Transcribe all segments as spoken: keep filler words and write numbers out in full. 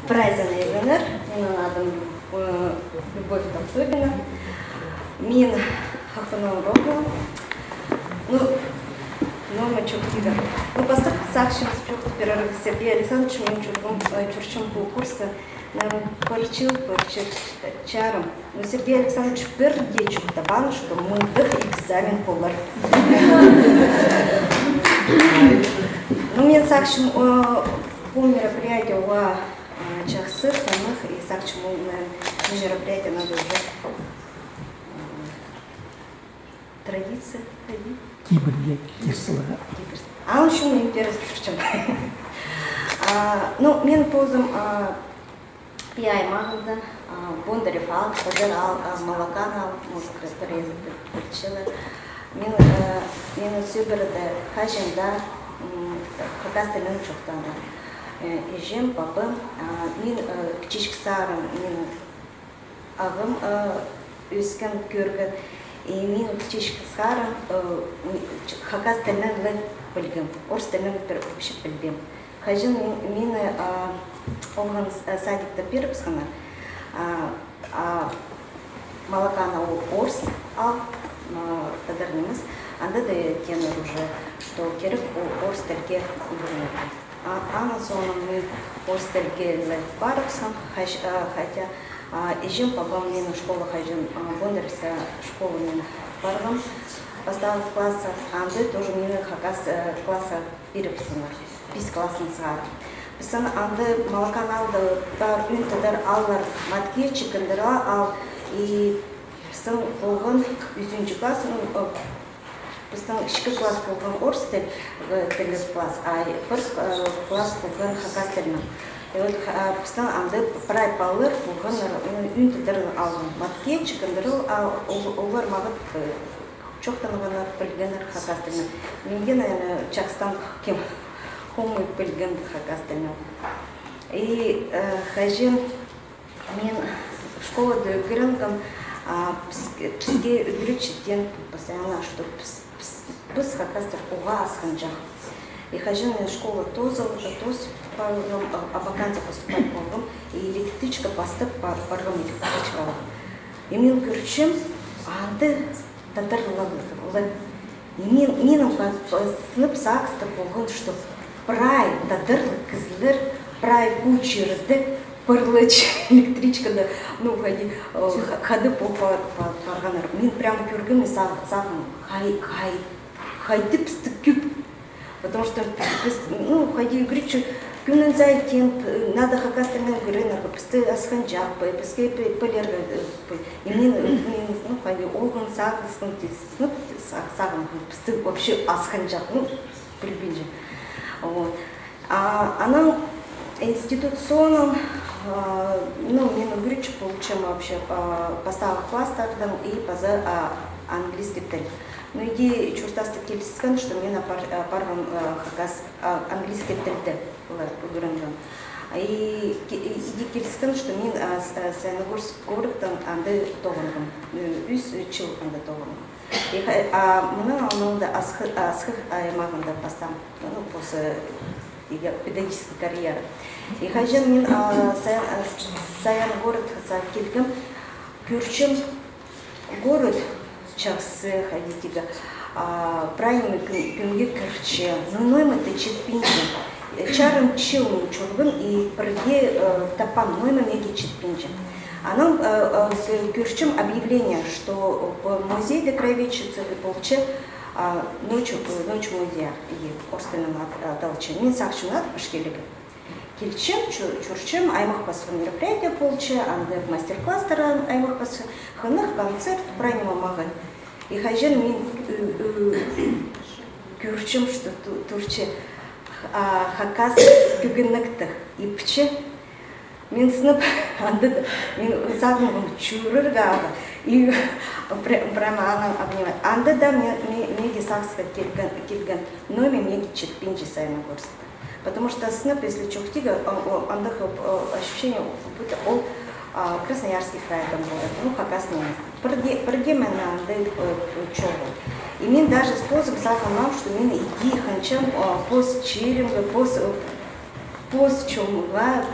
Прайзына изеннер, минің адым, э, Любовь Тохтобина. Мин Хаканның родом. Ну, нома чоохтирға. Ну, пастап сағынчам, чоохтап пирерге. Сергей Александрович, мин чӧргем, э, чӧрчем пу курста, наверное, пір чыл, пір чыл чарым. Ну, Сергей Александрович пір дее чоохтабаан, что мындағ экзамен полар. Ну, мин сағынчам, э, пу мероприятие уғаа, э, чахсы, хынығ, и сағынчам, ол, э, мероприятие надо уже, э, традиция, хайди? Кибірге кир саларға. Кибір. Аның ӱчӱн интерес чӧрчем. А, ну, мин позым, а, Пии аймағында, а, Бондарев аал, Тадар аал, а, Малакан аал, музыка пірее пілчелер. Мин, э, минің сӧбіреде хаҷан даа, м, хакас тілінең чоохтааннар. Э, іҷем, пабам, а, мин, э, пічіксарым, мин ағам, э, ӧскен, кӧрген. И мин пічіксарым, э, м, ч-, хакас тілінең ле пілгем, орыс тілінең пір вообще пілбеем. Хаҷан мин-, мині, а, олған с-, а, садикте пирібісхеннер, а, а, Малакан аал орыс аал, а, тадар нимес, анда даа тееннер уже, что кирек о-, орыс тілге ӱгренерге. А, аның соонаң мин орыс тілге ле парыбысхам, хач-, а, хотя, а, іҷем, пабам мині школа хаҷан, а, Бондаревская школа мин парғам, пастағы класс, анда тоже мині хакас, э, класс пирібісхеннер, пис класстаң сығара. Пістің анда Малакан аалда пар ӱн тадар ааллар, Маткечі, Кындырыл аал, и пістің полған ӱзінҷі класс, ну, э, пістің ікі класс полған орыс тіл-, э, тілліг класс, а пір, э, класс полған хакас тілінең. И вот, а, пістің анда прай палалар полғаннар, ну, ӱн тадар аалдаң, Маткечі, Кындырыл аал, ол-, олар мағат, э, чоохтанғаннар, пілгеннер хакас тілінең. Мин дее, наверное, чахсы кем хомай пілгем хакас тілін. И, э, хаҷан мин школада ӱгренгем, а, піс-, піске ӱгретчі теен постоянно, что піс, піс, піс хакастар уғаа асхынҷах. И хаҷан мин школа тоозыл-, тоос парғам, а, Абаканзар поступать полғам, и электричка пастап пар-, парғам электричкаға. И мин кӧрчем, анда тадарлығлығ. И мин, минің па-, па-, сынап сағыста полған, что прай тадарлығ кізілер, прай пу чирде парлаҷаң электричкада, ну, хайди, э, ха-, хада по-, па-, па-, парғаннар. Мин прямо кӧргем, и сағ-, сағынғам, хай-, хай-, хайди пісті кӧп. Потому что піс, ну, хайди ӱгретчі, кӱннің сайын теен, п-, надо хакас тілінең ӱгренерге, пісті асхынҷах, п-, піске п-, пілерге, э, п-, и мин, э, мин, ну, хайди, олған сағыстаң тиз, ну, са-, сағынғам, пісті вообще асхынҷах, ну, пілбинчем. Вот. А, анаң институт соонаң, а, ну, мин ӱгретчі полчам вообще, а, пастағы класстардаң и паза, а, английский тіл. Ну, иди чуртаста киліскен, что мин апар-, апарғам, а, хакас, а, английский тілді ӱгренгем. И ки-, и-, иди киліскен, что мин, а, с-, а, Саяногорск городтаң анда тоғынғам. Э, ӱс чыл анда тоғынғам. И ха-, а, мының алнында Асхы-, Асхых аймағында пастаам, ну, после, э, педагогический карьера. И хаҷан мин, а, Саян, а, Саян городха килгем, кӧрчем, город чахсы, хайди тигі, а, прай ниме кӱн-, кӱнге кірче, ну, ноо ниме дее читпинче. Чарым чыл мин чӧргем и пірдее, э, таппаам, ноо ниме мағаа читпинче. Анаң, э, э, кӧрчем объявление, что, э, музейде краеведческий полча, а, ночь, э, ночь музея, и орыс тілінең ат-, аталча. Мин сағынчам, надо пасха килерге. Килчем, чӧ-, чӧрчем, аймах пасха мероприятие полча, анда мастер-класстар ай-, аймах пасха, хынығ концерт, прай ниме мағаа. И хаҷан мин, ы, ы, кӧрчем, что ту-, турча, а, хакас кӧгенектіг ипчі. Мин сынап, анда даа, мин сағынғам чӧрерге ағаа. И пре-, прямо анаң обнимать. Анда даа ме-, ме-, мағаа сағысха килген, килген, ноо ниме мағаа читпинче Саяногорскта. Потому что сынап, если чоохтирға, о, о, андағ, о, ощущение, как будто ол, а, Красноярский крайдаң полар, ну, хакас ниме. Пірдее, пірдее мин анда, э, чоғыл. И мин даже позым сағынмаам, что мин иди хынчам, а, пос чирімге, пос, э, Пос чонға,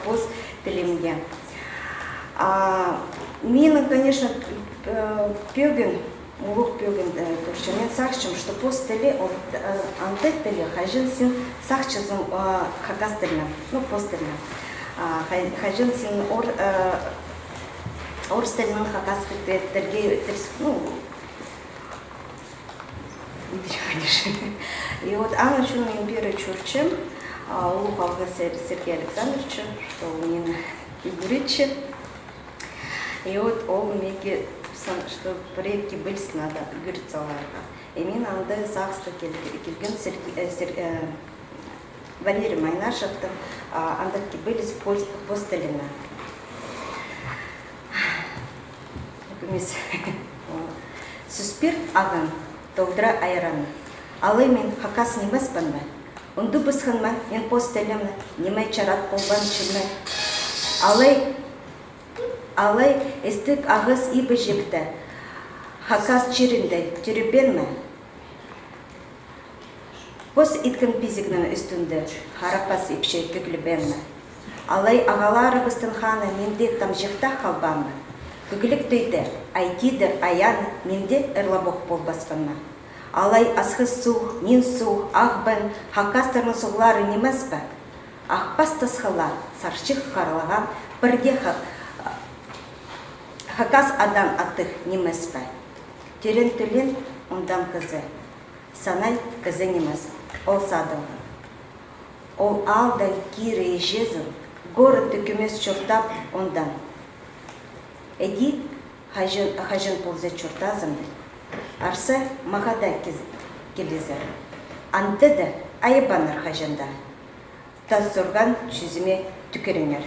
пос тілімге. А, минің, конечно, пӧгін, улуғ пӧгін кӧрчем. Мин сағынчам, что пос тілі, ол андағ тіл, хаҷан син сағынчазың хакас тілінең, ну, пос тілінең. Хаҷан син орыс тілінең хакас тілге, ну, И вот аның ӱчӱн мин пеер чӧрчем, улуғ алғыс Сергей Александровичу, что ол мині ӱгретче. И вот ол мағаа тіпче, что пір-ікі кибеліс надо ӱгрет саларға. И мин анда сағысха килгем Валерий Майнашевтің андағ кибеліс пос тілінең. Сӱспир ағын толдыра айраны. Алай мин хакас нимеспін ме? Ундубысхан ма мин пос тілімні, ниме чарат полбаан чіме? Алай, алай істіг ағас ибіҷекте хакас чирінде тӧребеен ме? Пос иткен пизігнің ӱстӱнде харапас ипчі кӧглебеен ме? Алай ағаларыбыстың ханы минде тамҷыхтап халбаан ма? Кӧглік тӧйде, ай тидір аяны минде ырлабох полбаспын ма? Алай Асхыс суғ, Нин суғ, Ағбан хакастарның суғлары нимес пе? Ах пас тасхыллар сарчых харалған пірдее хакас адаң аттығ нимес пе? Тӧреен тӧлеен ондаң кізі. Санай кізі нимес, ол садылған. Ол аалдаң кире іҷезін, город тӧкімес чуртап ондаң. Іди хаҷан, хаҷан полза чуртазың, арса мағаа даа килезер. Анда даа айабаннар хаҷан даа. Тас турған чӱзіме тӱкӱріңер.